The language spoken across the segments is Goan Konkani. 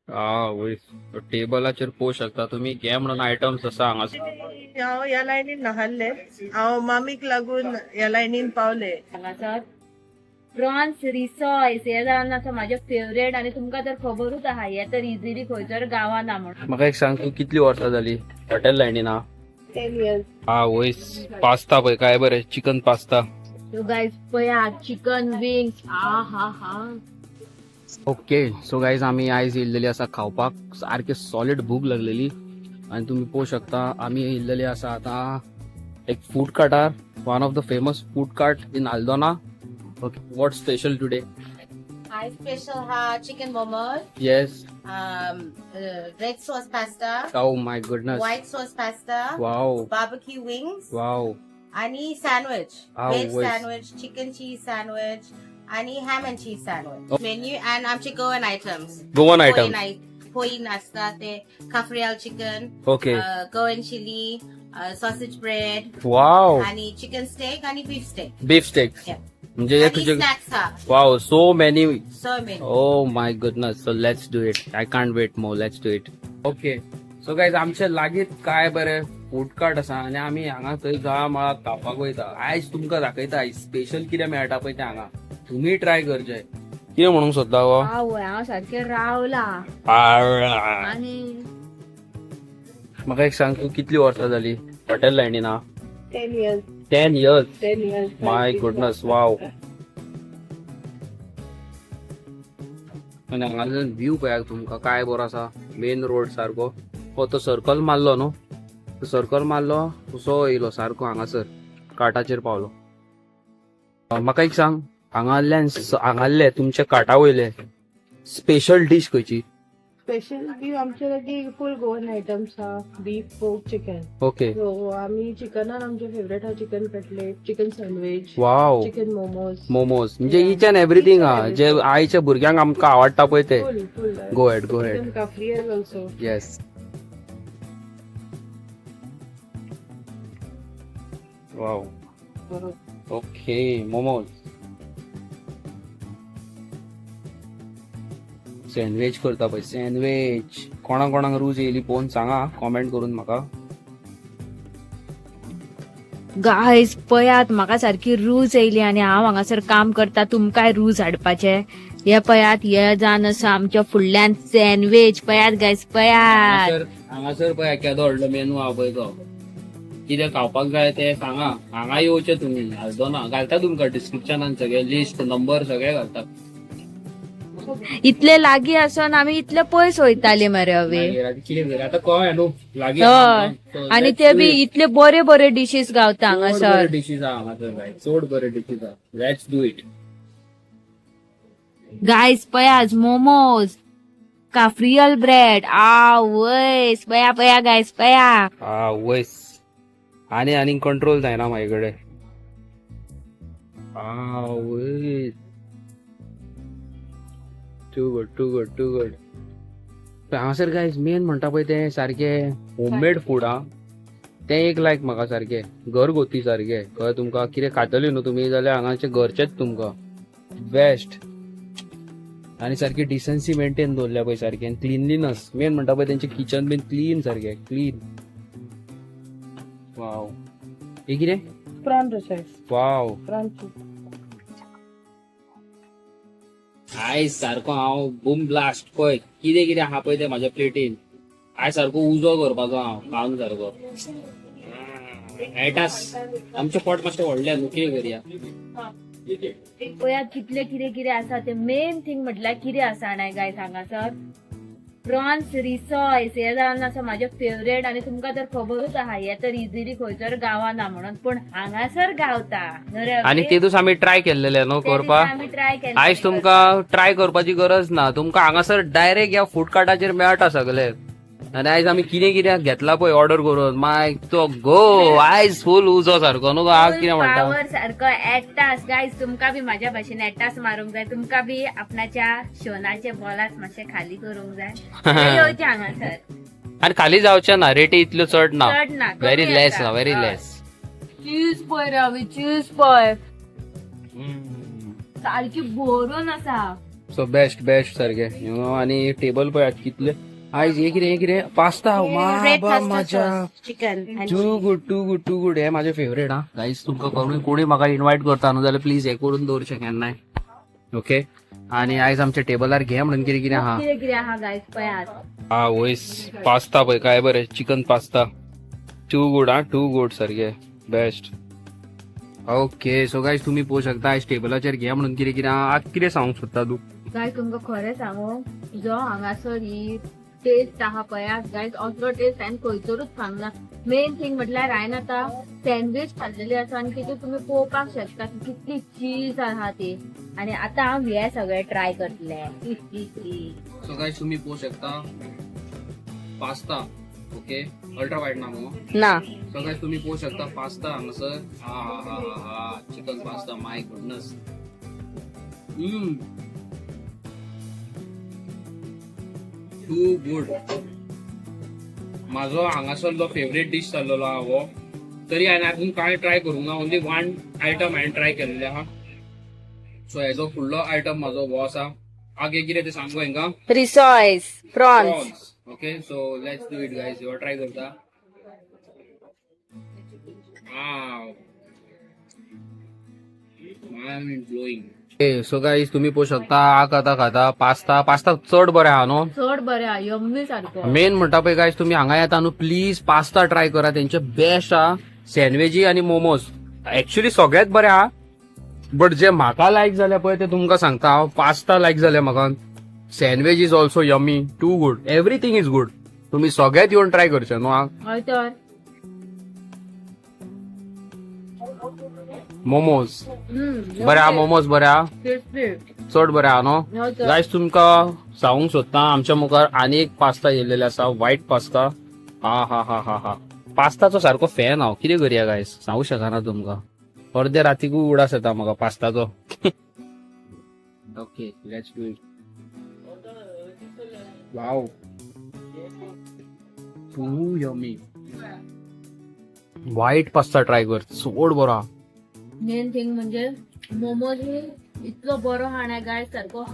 आवय, टेबलाचेर पळोवंक शकता तुमी घे म्हणून आयटम्स आसा हांगा. हांव ह्या लायनीन नाहल्ले, हांव मामीक लागून ह्या लायनीन पावले. हांगासर प्रॉन्स रिसॉयस हे जावन आसा माझे फेवरेट आणि तुमकां तर खबरूच आहा, हे तर इझिली खंयसर गावाना म्हणून. म्हाका एक सांग, तूं कितली वर्सां जाली हॉटेल लायनीन हा? 10 इयर्स. आवय, पास्ता पळय काय बरें, चिकन पास्ता. सो गायज, पळया चिकन विंग्स, आ हा हा. ओके, सो गायज, आमी आयज येयल्लेली आसा खावपाक. सारखे सॉलिड भूक लागलेली आणि तुम्ही पळोवंक शकता, आमी येयल्लेली आसा आतां एक food कार्टार, one of the famous food cart in Aldona. Okay, what special today? Hi, special ha chicken momos, red sauce pasta, oh my goodness. white sauce pasta, barbecue wings, ani sandwich, veg sandwich, chicken cheese sandwich, ani ham and cheese sandwich. Menu and आमचे Goan items. Goan item. Poi nasta te cafreal chicken, Goan chili, sausage bread, आणि chicken steak आणि beef steak. Beef steak. Yeah. म्हणजे हे आणि तुझे snacks हा. Wow, so many. So many. Oh my goodness. So let's do it. I can't wait more. Let's do it. Okay. So guys, आमचे लागींच काय बरें फूड कार्ट आसा आनी आमी हांगा थंय जळा मळा खावपाक वयता. आयज तुमकां दाखयता आयज स्पेशल कितें मेळटा पळय तें हांगा. तुमी ट्राय करचें. कितें म्हणूंक सोदता गो? आवय, हांव सारकें रावला आणि म्हाका एक सांग, तूं कितली वर्सां जाली हॉटेल लायनीन हा? 10 years. 10 years. 10 years. My goodness, wow. आनी हांगासर व्यू पळयात तुमकां काय बरो आसा, मेन रोड सारको. हो तो सर्कल मारलो न्हू, तो सर्कल मारलो तसो येयलो सारको हांगासर कार्टाचेर पावलो. म्हाका एक सांग, हांगाल्यान हांगाल्ले तुमच्या कार्टा वयले स्पेशल डीश खंयची? स्पेशल बी आमचे लागीं फूल गोवन आयटम्स आहा, बीफ, पोर्क, चिकन. सो आमी चिकनान आमचे फेवरेट आहा chicken cutlet, chicken sandwich, chicken momos. Momos म्हणजे इच अँड एवरीथींग हा जे आयच्या भुरग्यांक आमकां आवडटा पळय ते. फूल फूल. Go ahead, go ahead. Chicken cafreal also. Yes. Wow. Okay, momos. Sandwich करता पळय, सँडविच. कोणा कोणाक रूच येयली पळोवन सांगा कॉमेंट करून म्हाका. गायज, पळयात, म्हाका सारकी रूच येयली आणि हांव हांगासर काम करता, तुमकांय रूच हाडपाचे. हे पळयात, हे जावन आसा आमच्या फुडल्यान सँडविच. पळयात गायज, पळयात. हांगासर हांगासर पळय केदो व्हडलो मेनू आहा पळय तो. कितें खावपाक जाय तें सांगा, हांगा येवचें तुमी आल्दोना. घालता तुमकां डिस्क्रिप्शनान सगळे लिस्ट, नंबर सगळे घालता. इतले लागीं आसून आमी इतले पयस वयताली मरे हवे. मागीर आतां कितें करूं? आतां कळ्ळें न्हू लागीं. हय, आणि ते बी इतले बरे बरे डिशीस गावता हांगासर. डिशीज आहा हांगासर बाय, चड बरे डिशीज आहा. Let's do it. Guys, पयाज मोमोज, काफ्रियल ब्रेड, आवयस, पया पया गायज, पया. आवयस, आनी आनी कंट्रोल जायना म्हाजे कडेन. आवयस, too good, too good, too good. हांगासर गायज मेन म्हणटा पळय तें सारकें होममेड फूड आहा तें एक लायक म्हाका, सारकें घरगुती सारकें. कळ्ळें तुमकां? कितें खातली न्हू तुमी जाल्यार हांगाचें घरचेंच तुमकां बेस्ट. आनी सारकी डिसन्सी मेंटेन दवरल्या पळय सारकें, आनी क्लिनलीनस मेन म्हणटा पळय, तेंचें किचन बीन क्लीन, सारकें क्लीन. वाव, हे कितें? Prawn rice. वाव. प्रॉन. आयज सारको हांव बूम ब्लास्ट. पळय कितें कितें आहा पळय तें म्हाज्या प्लेटीन. आयज सारको उजो करपाचो हांव खावन सारको. एटास आमचें पोट मातशें व्हडलें न्हू, कितें करया? पळयात कितले कितें कितें आसा ते. मेन थिंग म्हटल्यार कितें आसा जाणा गायज, हांगासर प्रॉन्स रिसॉयस हे जावन आसा माझे फेवरेट आणि तुमकां तर खबरूच आहा, हे तर इझिली खंयसर गावाना म्हणून, पूण हांगासर गावता. आनी ते दीस आमी ट्राय केल्लेले न्हू करपाक. आमी ट्राय केले. आयज तुमकां ट्राय करपाची गरज ना, तुमकां हांगासर डायरेक्ट ह्या फूड कार्टाचेर मेळटा सगळे. आनी आयज आमी कितें कितें घेतला पळय ऑर्डर करून, माय तो गो, आयज फूल उजो सारको न्हू गो. आज कितें म्हणटा? पावर सारको एटास. गायज, तुमकां बी म्हाज्या भाशेन एटास मारूंक जाय, तुमकां बी आपणाच्या शोनाचे बॉलास मातशे खाली करूंक जाय, ते येवचे हांगासर. आनी खाली जावचें ना, रेटी इतल्यो चड ना. चड ना. व्हेरी लेस ना, व्हेरी लेस. चीज पळय रवी, चीज पळय, सारकी भरून आसा. सो बेस्ट बेस्ट सारके you know. आणि टेबल पळयात कितले आयज हे कितें, हे कितें पास्ता. रेड माझ्या chicken. Too good, too good, too good. हे माझे फेवरेट हा गाईज. तुमकां कोणूय कोणी म्हाका इन्वायट करता न्हू जाल्यार प्लीज हे करून दवरचें केन्नाय. ओके, आणि आयज आमच्या टेबलार घे म्हणून कितें कितें आहा. कितें कितें आहा गायज पळयात. हा वयस पास्ता पळय काय बरें, चिकन पास्ता टू गुड हा, टू गुड सारके बेस्ट. ओके सो गायज तुम्ही पळोवंक शकता आयज टेबलाचेर घे म्हणून कितें कितें आहा. आज कितें सांगूंक सोदता तूं? गायज तुमकां खरें सांगू, जो हांगासर ही टेस्ट आहा पळयात गायज, असलो टेस्ट हांवें खंयसरूच खावंक ना. मेन थिंग म्हटल्यार हांवें आतां सँडवीच खाल्लेली आसा आनी तितून तुमी पळोवपाक शकता की कितली चीज आहा ती. आनी आतां हांव हे सगळें ट्राय करतलें. सो गायज तुम्ही पळोवंक शकता पास्ता. ओके, अल्ट्रा वायट ना मगो? ना. सो गायज तुम्ही पळोवंक शकता पास्ता हांगासर. हा हा हा हा हा, chicken pasta, my goodness. Too good. माझो हांगासरलो फेवरेट डीश जाल्लेलो आहा हो. तरी हांवें अजून कांय ट्राय करूंक ना, ओन्ली वन आयटम हांवें ट्राय केल्लें आहा. सो हेजो फुडलो आयटम म्हाजो हो आसा. आगे कितें तें सांगू हांकां. रिसॉयस prawns. Prawns. Okay, so let's do it guys. हो ट्राय करता. Wow, mind blowing. So guys तुम्ही पळोवंक शकता आ खाता खाता पास्ता, पास्ता चड बरें आहा न्हू. चड बरें आहा, यम्मी सारको. मेन म्हणटा पळय गायज, तुम्ही हांगा येता न्हू, प्लीज पास्ता ट्राय करा. तेंचे बेस्ट आहा सँडविची आनी मोमोज. एक्चुअली सगळ्यात बरें आहा, बट जे म्हाका लायक जाले पळय ते तुमकां सांगता हांव. पास्ता लायक जाले म्हाका, sandwich is also yummy, too good, everything is good. तुम्ही सगळ्यात येवन ट्राय करचे न्हू हा. हय तर. मोमोज बरे आहा, मोमोज बरे आहा. क्रिस्पी. चड बरे आहा न्हू. हय तर. गायज तुमकां सांगूंक सोदता, आमच्या मुखार आनी एक पास्ता येयलेले आसा, व्हायट पास्ता. हा हा हा हा हा, पास्ताचो सारको फॅन हांव. कितें करया गायज, सांगू शकना तुमकां. अर्दे रातीकूय उडास येता म्हाका पास्ताचो. Okay, let's do it. Wow, too yummy. White pasta try कर, चड बरो आहा. मेन थिंग म्हणजे मोमोज इतलो बरो आहा गाय, सारको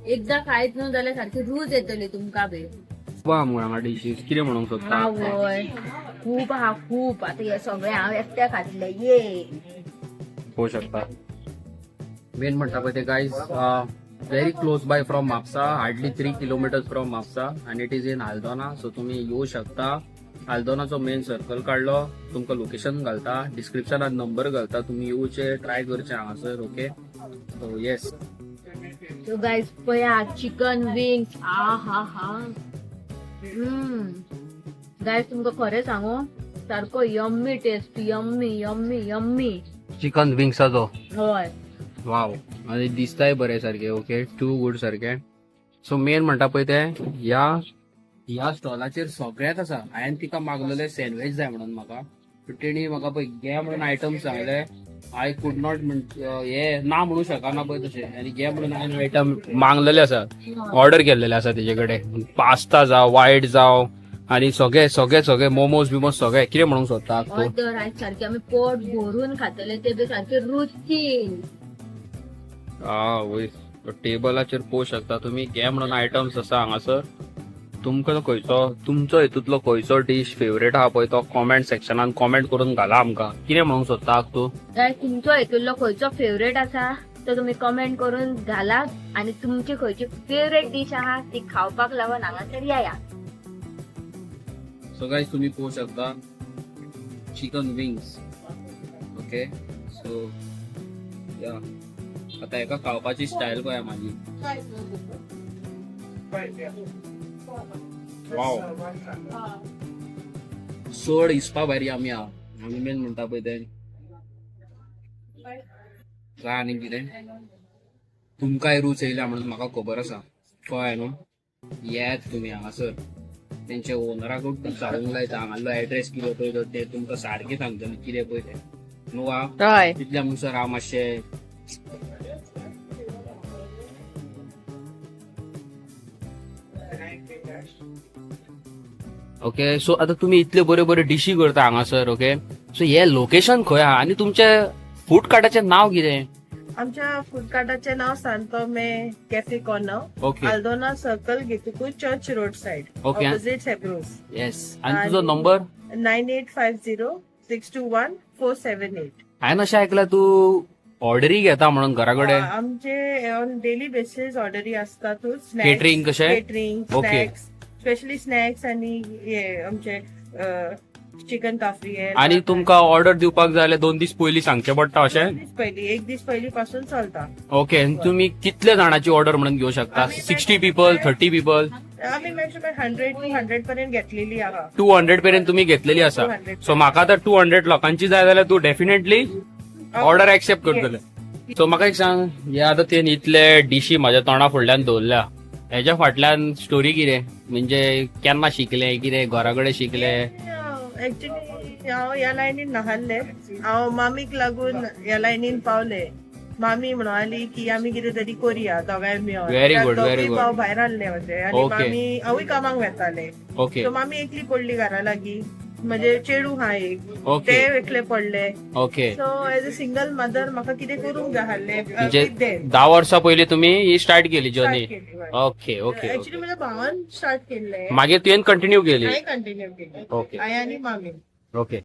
एकदा खायत न्हू जाल्यार सारकी रूच येतली तुमकां बी. वा मुळे हांगा डिशीज कितें म्हणूंक सोदता? आवय, खूप आहा खूप. आता हे सगळें हांव एकट्या खातलें ये. होऊ शकता. मेन म्हणटा पळय ते guys, very close by from Mapusa, hardly 3 kilometers from Mapusa, and it is in Aldona. So तुम्ही येऊ शकता. आल्दोनाचो मेन सर्कल काडलो, तुमकां लोकेशन घालता, डिस्क्रिप्शनात नंबर घालता. तुम्ही येवचे, ट्राय करचे हांगासर. Okay, so yes. So guys पळया चिकन विंग्स. आ हा हा, गायज तुमकां खरें सांगू, सारको yummy taste, yummy yummy yummy. Chicken विंग्साचो. हय. वाव, आनी दिसताय बरें सारकें. ओके, टू गुड सारकें. सो मेन म्हणटा पळय ते ह्या ह्या स्टॉलाचेर सगळ्यात आसा. हांवें तिका मागलेले सँडवीच जाय म्हणून म्हाका, तेणी म्हाका पळय घे म्हणून आयटम सांगले. I could not हे ना म्हणू शकना पळय तशें. आनी घे म्हणून हांवें आयटम मागलेले आसा, ऑर्डर केल्लेले आसा तेजे कडेन. पास्ता जावं, वायट जावं, आनी सगळे सगळे सगळे मोमोज बिमोज सगळे. कितें म्हणूंक सोदता हय तूं? तर आयज सारके आमी पोट भरून खातले, ते बी सारके रुचीन. हा वय, टेबलाचेर पळोवंक शकता तुमी घे म्हणून आयटम्स आसा हांगासर. तुमकां खंयचो तुमचो हितूंतलो खंयचो डीश फेवरेट आहा पळय तो कॉमेंट सेक्शनान कॉमेंट करून घाला आमकां. कितें म्हणूंक सोदता तूं? गायज तुमचो हितूंतलो खंयचो फेवरेट आसा तो तुमी कमेंट करून घालात आनी तुमची खंयची फेवरेट डीश आहा ती खावपाक लागून हांगासर येया. सो गायज तुम्ही पळोवंक शकता चिकन विंग्स. ओके, सो या आता एका खावपाची स्टायल पळया माझी. वाव, चड हिसपा भायर आमी आहा. आमी मेन म्हणटा पळय तें काय आनी कितें तुमकांय रूच येयल्या म्हणून म्हाका खबर आसा. कळ्ळें न्हू? येयात तुमी हांगासर. तेंच्या ओनराकूच विचारूंक लायता हांगासलो एड्रेस कितें पळय तो, ते तुमकां सारकें सांगतले कितें पळय तें न्हू वा. हय. तितल्या म्हणसर हांव मातशें ओके. सो आता तुम्ही इतले बऱ्यो बऱ्यो डिशी करता हांगासर. ओके, सो हे लोकेशन खंय आहा आनी तुमचे फूड कार्टाचें नांव कितें? आमच्या फूड कार्टाचें नाव Santomé cafe corner, okay. Aldona circle घेतकूच church road side, okay. Opposite Sebros. Yes, आनी तुजो नंबर? 9850621478. हांवें अशें आयकलां तूं ऑर्डरी घेता म्हणून घरा कडेन. आमचे ऑन डेली बेसिस ऑर्डरी असतातूच. Catering कशें? Catering, Okay. Snacks, specially snacks आणि हे आमचे चिकन काफरी. आणि तुमकां ऑर्डर दिवपाक जाय जाल्यार 2 दीस पयलीं सांगचें पडटा अशें? पयली, एक दीस पयली पासून चलता. ओके, आनी तुमी कितले जाणांची ऑर्डर म्हणून घेवं शकता? 60 पिपल, 30 पिपल? आमी मॅक्सिमम 100, 200 पर्यंत घेतलेली आहा. 200 पर्यंत तुम्ही घेतलेली आसा. 200. सो म्हाका आतां 200 लोकांची जाय जाल्यार तूं डेफिनेटली ऑर्डर एक्सेप्ट करतले. सो म्हाका एक सांग, हे आतां तेन इतले डिशी म्हाज्या तोंडा फुडल्यान दवरल्या, हेज्या फाटल्यान स्टोरी कितें? म्हणजे केन्ना शिकले, कितें घरा कडेन शिकले? ऍक्च्युली हांव ह्या लायनीन नाहल्ले, हांव मामीक लागून ह्या लायनीन पावले. मामी म्हणाली की आमी कितें तरी करूया दोगांय मेळोन. Very good, very दोगूय good. भाव भायर आहले म्हणजे आनी मामी हांवूय कामाक वेताले. सो मामी एकली पडली घरा लागीं, म्हणजे चेडूं हा एक, ते एकले पडले. So as a single mother म्हाका कितें करूंक जाय आहलें. म्हणजे 10 वर्सां पयलीं तुमी ही स्टार्ट केली जर्नी. Okay okay. ऍक्च्युली म्हज्या भावान स्टार्ट केल्लें. मागीर तुवें कंटिन्यू केली. हांवें कंटिन्यू केली. हांवें आनी मामी. ओके.